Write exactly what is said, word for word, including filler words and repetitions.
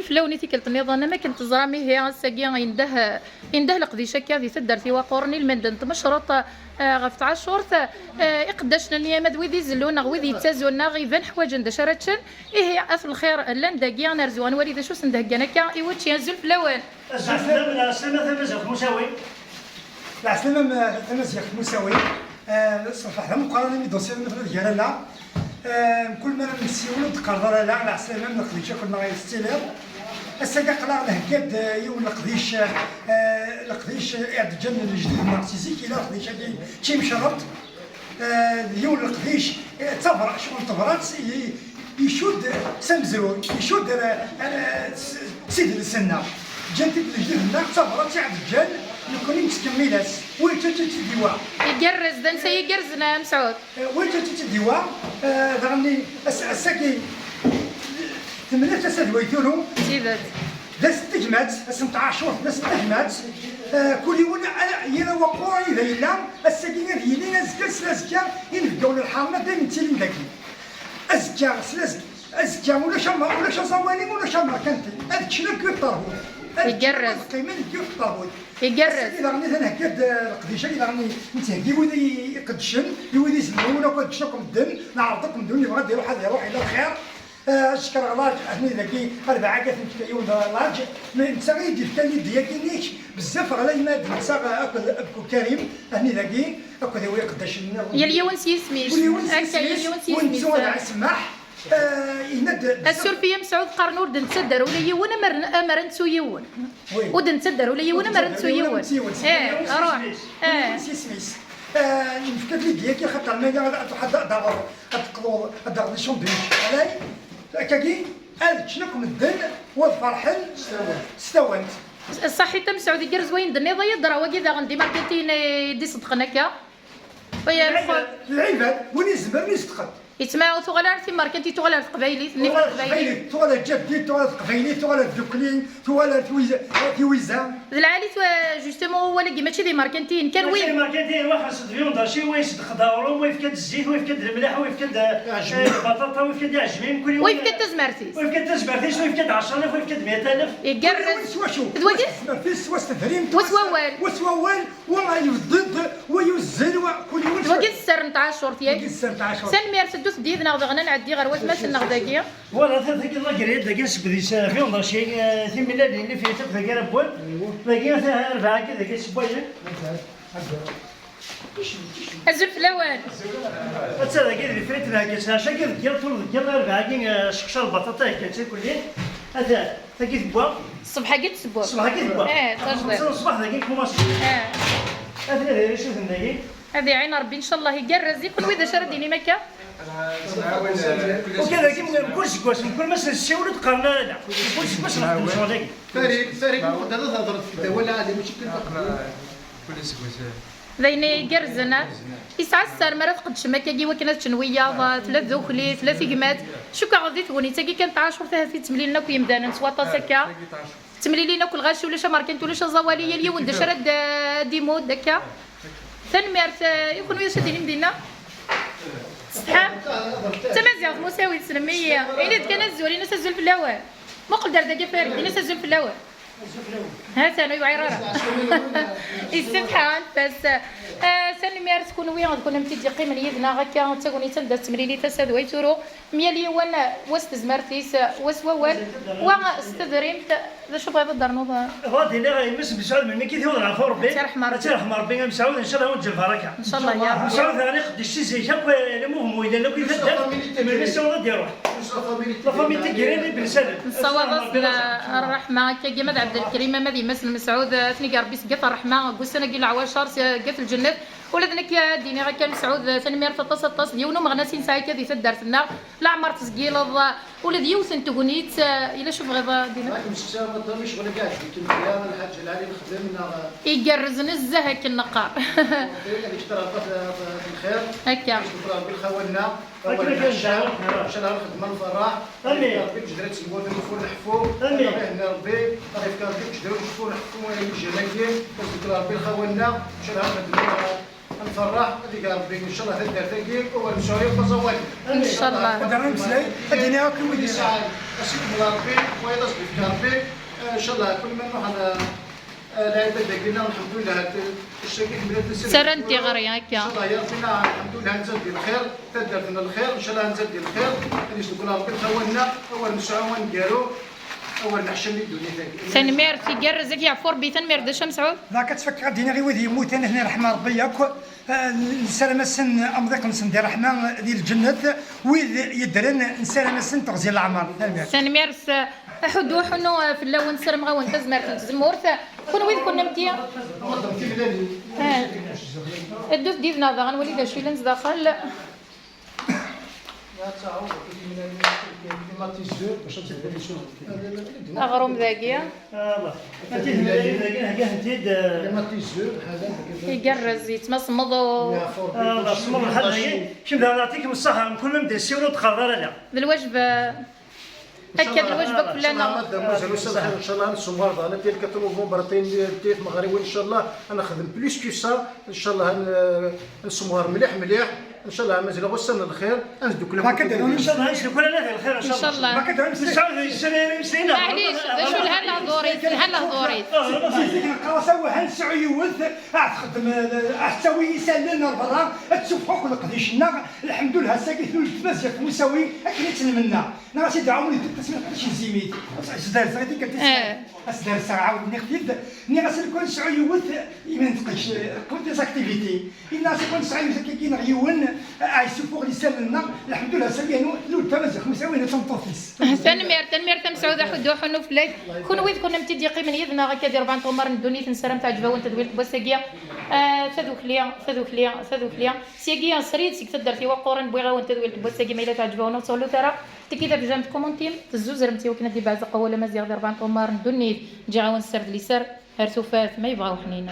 Fell-awen i tikkelt nniḍen, am akken teẓram, ihi ass-agi yendeh, yendeh leqdic akka di taddart Iwaquren i lmend n tmecreḍt, eh, ɣef tɛacurt, eh, iqeddacen-nni ama d wid izellun neɣ wid yettazun neɣ iban ḥwaǧen d acu ara ččen. Ihi, at lxir llan dagi, ad nerzu ad nwali d acu sen-d-heggan akka i wučči. Azul fell-awen. Azul fell-am, lɛeslama tamaziɣt Musawi. Lɛeslama m-, tamaziɣt Musawi. Eh, ṣṣbeḥ d ameqqran imi d-usiɣ mi tella gar-aneɣ. Eh, mkul mi ara nessiwel ur d-teqqareḍ ara ala, lɛeslama m leqdic akk-nneɣ ay tettiliḍ. Ass-agi aql-aɣ nhegga-d, eh, yiwen leqdic, eh, leqdic i ɣ-d-ǧǧan lejdud-nneɣ si zik, yella leqdic-agi d timecreḍt. Eh, d yiwen leqdic, eh, d tabra-, ccɣel n tebrat, i, icudd s amezruy, icudd ar, ar, s, s idles-nneɣ. Ǧǧan-t-id lejdud-nneɣ, d tabrat i ɣ-d-ǧǧan, nekkni nettkemmil-as. Wi tt-, tt-, tt-, diwa. Igerrez, d ansa igerrzen, a Mesɛud. Eh, wi tt-, tt-, tt-, diwa, eh, daɣen ass-, ass-agi, temlal tasa d way turu. D tidet. D ass n tegmat, ass n tɛacurt, d ass n tegmat. Eh, kul yiwen, eh, yal awaqur anida yella, ass-agi ad yili, azekka, s azekka, inebgawen n lḥerma dayem ttilin dagi. Azekka, s azekka, azekka, ulac ama-, ulac aẓawali, ulac amerkanti. Ad ččen akk yiṭṭerhut. Ad ččen, igerrez, ad qqimen deg yiṭṭerhut. Igerrez. Ass-agi daɣen i d-nhegga-d, eh, leqdic-agi daɣen i nettheggi wid i iqeddcen, i wid izellun, akk ad ččen akk medden, neɛreḍ akk medden, yebɣa ad iruḥ, ad iruḥ, yella lxir. Eh, ad cekkreɣ laǧ, atni dagi, arbaɛa gat n tefka yiwen d laǧ, mais netta i d-yefkan lidya-agi-nnek, bezzaf ɣlay ma d netta akked Abku Karim, atni dagi, akked iwi iqeddacen nniḍen. Yal yiwen s yisem-is. Yal yiwen s yisem-is. Akka, yal yiwen s yisem-is. Ur nettu ad aɣ-isemmeḥ, eh, yenna-d bezzaf. Assuref-iyi a Mesɛud, qqaren ur d-nettadder ula yiwen, amer, amer ad nettu yiwen. Oui. Ur d-nettadder ula yiwen, amer ad nettu yiwen. Ur d-nettadder ula yiwen. Eh, ruḥ. Ur d-nettadder ula yiwen s yisem-is. Eh, nefka-d lidya-agi, xaṭer ma yella ad, ad, ad, ad, ad teqḍuḍ, ad d-taɣeḍ les sandwichs. Alay, akkagi, ad ččen akk medden, wa ad ferḥen s tawant. Ṣṣaḥit a Mesɛud, igerrez wayen d-tenniḍ, ay adra wagi daɣen d imarkantiyen i d-iṣeddqen akka. Lɛibad, lɛibad, win izemren iṣeddqen. Yettma ur tuɣal ara timerkantit, tuɣal ar teqbaylit, nni ɣef teqbaylit. Tuɣal ar teqbaylit, tuɣal ar tjaddit, tuɣal ar teqbaylit, tuɣal ar tdukli, tuɣal ar twiza, tiwiza. D lɛali, twa-, justement, wawal-agi mačči d imerkantiyen kan, mačči d imerkantiyen, wa xas d viande hachée, wa yesdex-d aɣrum, wa yefka-d zzit, wa yefka-d lemleḥ, wa yefka-d, eh, lbaṭaṭa, wa yefka-d iɛejmiyen, mkul yiwen. Wa yefka-d tazmert-is. Wa yefka-d tazmert-is, wa yefka-d ɛecra alaf, wa yefka-d meyya alaf. Igerrez. Kul yiwen s wacu? D wagi? Wa s tazmert-is, wa s tedrimt, wa s, wa s wawal. Wa s wawal. Wa yebded, wa yuzzel, wa kul yiwen. Wagi d sser n tɛacurt, yak? Wagi d sser n tɛacurt. Tanemmirt, ddut-d yid-neɣ daɣen ad nɛeddi ɣer watmaten-nneɣ dagi. Voilà, ta-, tagi d la grillade, dagi nsewwed-itt, eh, viande hachée, eh, timellalin, les frites, dagi ara wwen. Aywa. Dagi, ta-, arbaɛa-agi, dagi ssewwayen. Azul fell-awen. Atta dagi d les frites, dagi, lɛaca-agi deg yiḍ, tul deg yiḍ, arbaɛa-agi, eh, ccekca, lbaṭaṭa, dagi, d tikulin. Ata. Tagi tewwa. Ṣṣbeḥ-agi d-tewwa. Ṣṣbeḥ-agi tewwa. Eh, tajdiṭ. Ṣṣbeḥ dagi nkumaṣi. Eh. Ad nadi icuten dagi. Ad iɛin Rebbi, ncallah, igerrez. I kunwi d acu ara d-tinim akka? Ukan dagi, mkul seggas, mkul ma s-nessiwel ur d-qqaren ara ala. Mkul seggas nexdem ccɣel-agi. Farid, Farid, nqedder ad thedreḍ deg dawla, mačči kan taqburt. Kul seggas. D ayen igerrzen, ah? Yesɛa sser mi ara tqeddcem akkagi wakken ad ččen wiyaḍ, tella tdukli, tella tegmat. Cukkeɣ di tegnit-agi kan n tɛacurt ahat i ttemlilen akk yemdanen s waṭas akka. Ttemlilin akk lɣaci, ulac amerkanti, ulac aẓawali, yal yiwen d acu ara d-, d-imudd akka. Tanemmirt, eh, i kunwi d acu ad d-tinim dinna? Tsetḥam? D tamaziɣt Musawi, tessnem-iyi. Ini-d kan azul, ini-as azul fell-awen. Muqel-d ar dagi a Farid, ini-as azul fell-awen. Ha-t-an, ur yewɛir ara. Yessetḥa anef-as. Eh, tanemmirt kunwi d kunnemti d-yeqqimen yid-neɣ akka d tagnit anda tettemlili tasa d way turu. Myal yiwen wa s tezmert-is, wa s wawal, wa s tedrimt. D acu tebɣiḍ ad d-ternuḍ? Bɣiɣ ad d-iniɣ i mmi-s n Mesɛud, melmi k-iwweḍ leɛfu Rebbi, ad tt-yerḥem Rebbi. Ad tt-yerḥem Rebbi, a Mesɛud, ncallah ad awen-teǧǧel lbaraka. Ncallah, ya Rebbi. Mesɛud daɣen iqeddec si zik akk, eh, le mouvement yellan akk i taddart, melmi s-, ad d-iruḥ. La famille Tigrin i Ben Salem. Nessawaḍ-asen ṛṛeḥma, akka, Gama d Ɛebdelkrim, ama d yemma-s n Mesɛud, ad ten-ig Rebbi seg At Ṛṛeḥma, deg wussan-agi n leɛwacer, seg At Lǧennet. Ula d nekk ad d-iniɣ akka, Mesɛud, tanemmirt aṭas, aṭas. D yiwen umeɣnas i nesɛa akka di taddart-nneɣ. Leɛmer tezgileḍ ula d yiwet n tegnit, yella acu tebɣiḍ ad d-tiniḍ? Akken sseqsaɣ ma ddam icɣel akka ɛeddi-kem kra, lḥaǧa lɛali nexdem, neɣ? Igerrez nezzeh akken neqqar. Ad yekter Rebbi lxir. Akka. Ad yekter Rebbi lxawa-nneɣ. Akken akka, ncallah. Ncallah lxedma nferreḥ. Amin. Ad yefk Rebbi leǧder ad tewwet, ad nfu neḥfu. Amin. Ad ihenni Rebbi, ad yefk Rebbi leǧder ad nfu neḥfu, wala yejjan-agi, ad yefk Rebbi lxawa-nneɣ, ncallah ad nferreḥ, ad yefk Rebbi, ncallah, taddart-agi, u ad nesɛu yakk aẓawali. Amin. Ncallah. Ad d-ameslay, ad d-iniɣ akk i wid yesɛan. Asif n Ṛebbi, wayeḍ as-d-yefka Ṛebbi. Eh, ncallah, kul ma nruḥ ɣer, eh, lɛibad-agi-nneɣ, lḥemdullah, ccagi temlal-nsen. Ttarran-d tiɣri, akka. Ncallah, ya Ṛebbi, lḥemdullah, ad nzad di lxir, taddart n lxir, ncallah ad nzad di lxir, ad yesdukkel Ṛebbi awal-nneɣ, awer nesɛu aneggaru, awer neḥcem di ddunit-agi. Tanemmirt, igerrez, ak yeɛfu Ṛebbi, tanemmirt, d acu a Mesɛud? Dak ad tfakkeɣ ad d-iniɣ i wid yemmuten, ad ten-iṛḥem Ṛebbi akk. Eh, nessaram-asen amḍiq-nsen di ṛṛeḥma, di lǧennet. Wid yeddren, nessaram-asen teɣzi n leɛmer. Tanemmirt. Tanemmirt, eh, aḥuddu aḥunnu, eh, fell-awen, ssarameɣ-awen tazmert n tzemmurt. Kunwi d kunemti. Eh. Ddut d yid-neɣ daɣen, wali d acu yellan zdaxel. Aɣrum dagi. Igerrez, yettmasemmeḍ u- Kemm daɣen aɛṭik mṣaḥa, mkul ma m-d-yessiwel ur d-qqareḍ ara la. D lwajeb, eh, akka d lwajeb akk fell-aneɣ. Ncallah, ad mazal ussan lxir, ncallah, ad nsemɣer daɣen, akka, quatre novembre, aṭṭin n tmeɣriwin, ncallah, ad nexdem plus que ça, ncallah, ad n-, ad nsemɣer mliḥ, mliḥ, ncallah, mazal ussan n lxir, ad neddukel akk. Ncallah, ad neddukel ala di lxir, ncallah. Ncallah. Nesɛa di sra imeslayen. Maɛlic, d acu lhan lehdur-is, lhan lehdur-is. Zik neqqar-as awah ad nesɛu yiwet, ad txeddem, ad tettawi isallen ar berra, ad tessufeɣ akk leqdic-nneɣ. Lḥemdullah, ass-agi tlul-d tmaziɣt Musawi, akken i tt-nmenna. Neɣ a sidi Ɛumar, yeddu taswiɛt n zzimit. As-, as-, as-, as-, as-, as-, as-, as-, as-, as-, ɛawed nniɣ-t-id. Nniɣ-as, lukan nesɛu yiwet, imi nettqec, eh, des activités. Inna-as, lukan nesɛu yiwet akkagi neɣ yiwen, eh, a yessuffuɣ lisan-nneɣ. Lḥemdullah, ass-agi anu, tlul-d tamaziɣt Musawi d tameṭṭut-is. Tanemmirt, tanemmirt a Mesɛud, aḥuddu aḥunnu fell-ak. Kunwi d kunemti d-yeqqimen yid-neɣ akka di rebɛa n tɣemmar n ddunit, nessaram teɛǧeb-awen tedwilt n wass-agi. Ah, tadukli, tadukli, tadukli. Syagi srid seg taddart Iwaqquren, wwiɣ-awen tadwilt n wass-agi, ma yella teɛǧeb-awen ur teɣlut ara. Tiki d abjam d kumuntim, tezzuzremt i wakken ad d-ibeɛzeq wawal amaziɣ di rebɛa n tɣemmar n ddunit. Ǧǧiɣ-awen sser d liser, ar tufat, ma yebɣa uḥnin.